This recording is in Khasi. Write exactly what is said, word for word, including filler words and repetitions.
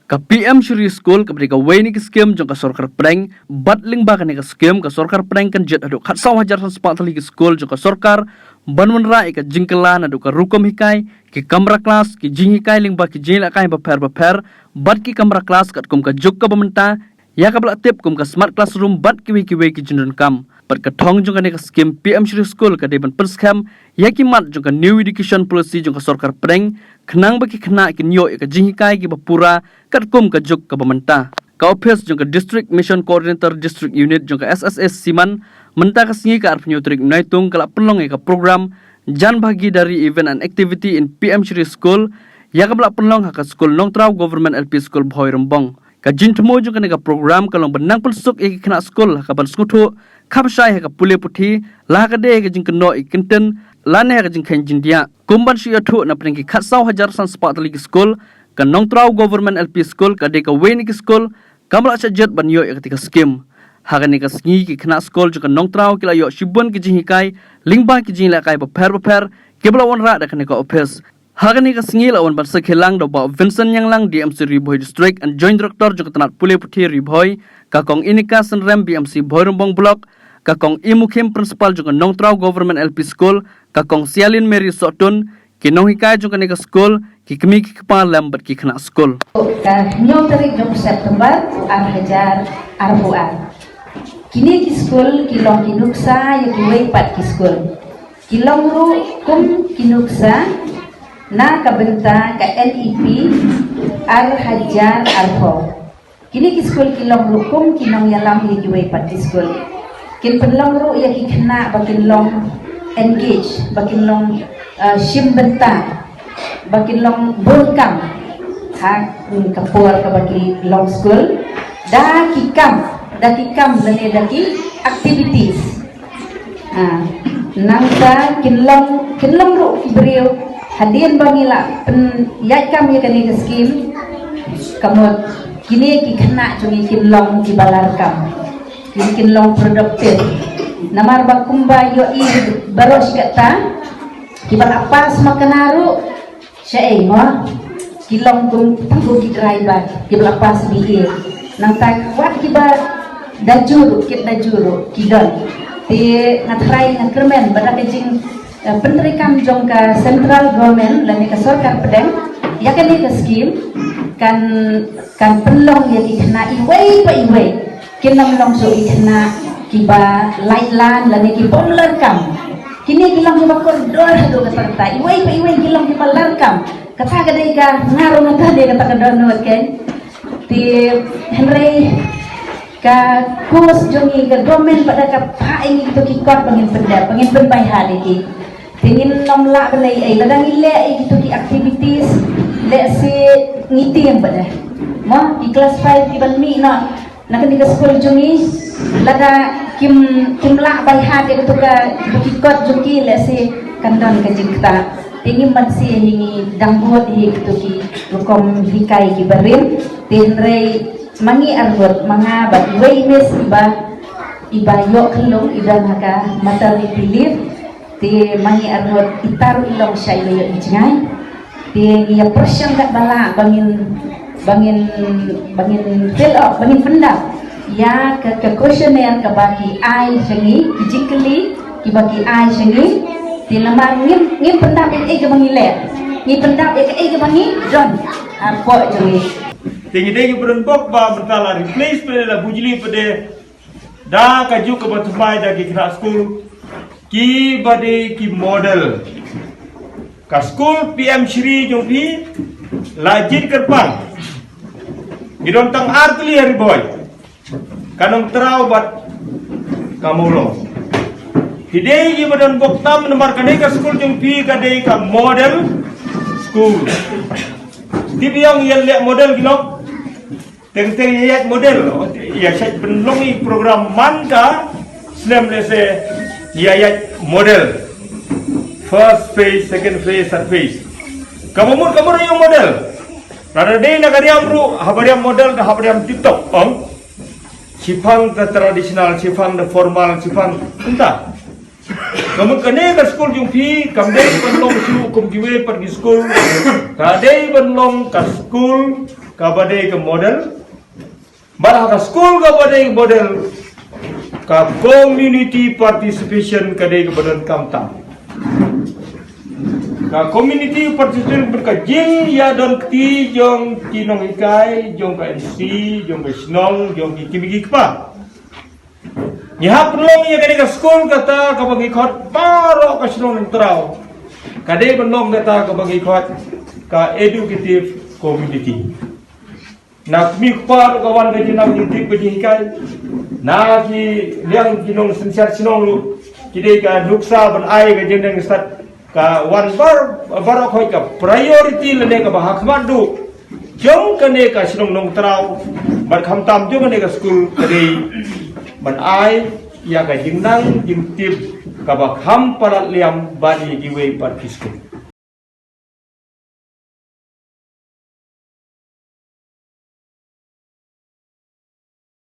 Ka P M Shri School kaba dei kawei na ki skim jong ka sorkar pdeng, bad lyngba kane ka skim ka sorkar pdeng kan jied haduh khatsaw hajar san spah tylli ki skul jong ka sorkar ban wanrah ïa ka jingkylla naduh ka rukom hikai, ki kamra klas, ki jinghikai lyngba ki jingïalehkai bapher bapher, bad ki kamra klas katkum ka juk kaba mynta, ïa kaba la tip kum ka smart classroom bad kiwei kiwei ki jingdonkam. Bad ka thong jong kane ka skim P M Shri School ka dei ban pynskhem ïa ki mat jong ka New Education Policy jong ka sorkar pdeng, khnang ba ki khynnah kin ïoh ïa ka jinghikai kiba pura katkum ka juk kaba mynta. Ka ophis jong ka District Mission Coordinator District Unit jong ka S S A Siman, mynta ka sngi ka arphew tarik Naitung ka la pynlong ïa ka program Jan Bhagidari Event and Activity in P M Shri School, ïa kaba la pynlong ha ka skul Nongtraw Government L P School Bhoirymbong. Ka jingthmu jong kane ka program ka long ban nang pynsuk ïa ki khynnah skul ha kaban sngewthuh khapshai ha ka pule puthi, la ha ka dei ha ka jingkynnoh ïa ki kyntien lane ha ka jingkheiñ jingdiah. Kum ban shu ïathuh, na pdeng ki khatsaw hajar san spah tylli ki skul, ka Nongtraw Government L P School ka dei kawei na ki skul kaba la shah jied ban ïoh ïa kata ka skim. Ha kane ka sngi ki khynnah skul jong ka Nongtraw ki la ïoh shibun ki jinghikai lyngba ki jingïalehkai bapher bapher kiba la wanrah da kane ka ophis. Ha kane ka sngi la wan ban sakhi lang da u Bah Vincent Ñianglang, D M C Ri Bhoi District and Joint Director jong ka tnat pule puthi Ri Bhoi, ka Kong Inika Synrem, B M C Bhoirymbong Block, ka Kong I Mukhim, Principal jong ka Nongtraw Government L P School, ka Kong Sialin Mary Sohtun, ki nonghikai jong kane ka skul, ki kmie ki kpa lem bad ki khynnah skul. Ka hynñiew tarik jong September ar hajar arphew ar. Kine ki skul ki long ki nuksa ïa kiwei pat ki skul. Ki long ruh kum ki nuksa na ka bynta ka N E P ar hajar arphew. Kine ki skul ki long ruh kum ki nongïalam ïa kiwei pat ki skul. Kin pynlong ruh ïa ki khynnah ba kin long engage, ba kin long, uh, shim bynta, ba kin long bun kam ha, mm, ka por kaba ki long skul. Da ki kam, da ki kam lane da ki activities. Ah, nangta kin long, kin long ruh ki briew, hadien ba ngi la pynïaid kam ïa kane ka skim, ka mut kine ki khynnah jong ngi kin long kiba larkam, kin, kin long productive. Namar ba kumba ïohi baroh shi katta, kiba la pass makna ruh, shaei mo, ki long kum tang kum ki driver kiba la pass B A. Nangta wat kiba da jur, kit da jur ki don. Te nga tharai, nga kyrmen ba da ka jing, eh, pyntreikam jong ka central government lane ka sorkar pdeng ïa kane ka skim, kan, kan pynlong ïa ki khynnah iwei pa iwei. Kin ym long shuh ki khynnah kiba lait lan lane ki bym larkam. Kine ki long kiba kordor haduh katta katta. Iwei pa iwei ki long kiba larkam. Kata ka dei ka, nga ruh nga tah dei kata ka dohnud kein. Te hynrei ka course jong ngi, ka government pat da ka phah ïa ngi kito ki kot ba ngin pyndep, ba ngin pynbeit ha de ki. Te ngin ym lah ban leh ei ei, lada ngi leh ei kito ki activities, lehse ngi tieng pat de. Mo, ki class five ki ban mih noh na kane ka skul jong ngi, lada kim, kim lah baihat ïa kato ka, ki kot jong ki, lehse kan don ka jingktah. Te ngim banse hi, ngi dang bud hi kito ki rukom hikai ki barim. Te hynrei ma ngi arngut, ma nga bad iwei i miss iba, iba ïoh khyllung, i don ha ka maternity leave. Te ma ngi arngut ita ruh i long shai ba ïoh i jngai. Te ngi ïa pyrshang katba lah ba ngin, ba ngin, ba ngin fill up, ba ngin pyndap ïa ka, ka questionnaire kaba ki ai sha ngi, ki jingkylli kiba ki ai sha ngi. Te namar ngim, ngim pyndap ïa kaei kaba ngi leh, ngi pyndap ïa kaei kaba ngi don hapoh jong ngi. Te ngi dei kiba don bok ba mynta la replace pat de, la bujli pat de da ka juk kaba thymmai da ki khynnah skul kiba dei ki model. Ka skul P M Shri jong phi la jied kyrpang. Ngi don tang ar tylli ha Ri Bhoi, ka Nongtraw bad ka Mawlong. Phi dei kiba don bok tam namar kane ka skul jong phi ka dei ka model skul. Tip ïa ong ïa leh model ki long. Teng teng ïa ïaid model, ïa shait pynlong i program man ka snem, lehse ïa ïaid model. First phase, second phase, third phase. Ka mut, ka mut ïa model. Lada dei na ka riam ruh, haba riam model, da haba riam TikTok, ong. Shiphang da traditional, shiphang da formal, shiphang. Kumta. Ka mut kane ka skul jong phi kam dei ban long shuh kum kiwei pat ki skul. Ka dei ban long ka skul kaba dei ka model, bad ha ka skul kaba dei ka model, ka community participation ka dei kaba donkam tam. Ka community participation bad ka jingïadon kti jong ki nonghikai, jong ka N C, jong ka shnong, jong ki kmie ki kpa. Ngi hap pynlong ïa kane ka skul kata kaba ngi khot baroh ka shnong Nongtraw, ka dei ban long kata kaba ngi khot ka educative community. Na kmie kpa ruh ka wan ka jingnang jingtip ka jinghikai. Na ki liang ki nongsynshar shnong ruh ki dei ka nuksa ban ai ka jingnang stad, ka wan bar, baroh khoit ka priority lane kaba hakhmat duh jong kane ka shnong Nongtraw, bad khamtam jong kane ka skul ka dei ban ai ïa ka jingnang jingtip kaba kham palat liam bad ïa kiwei pat ki skul.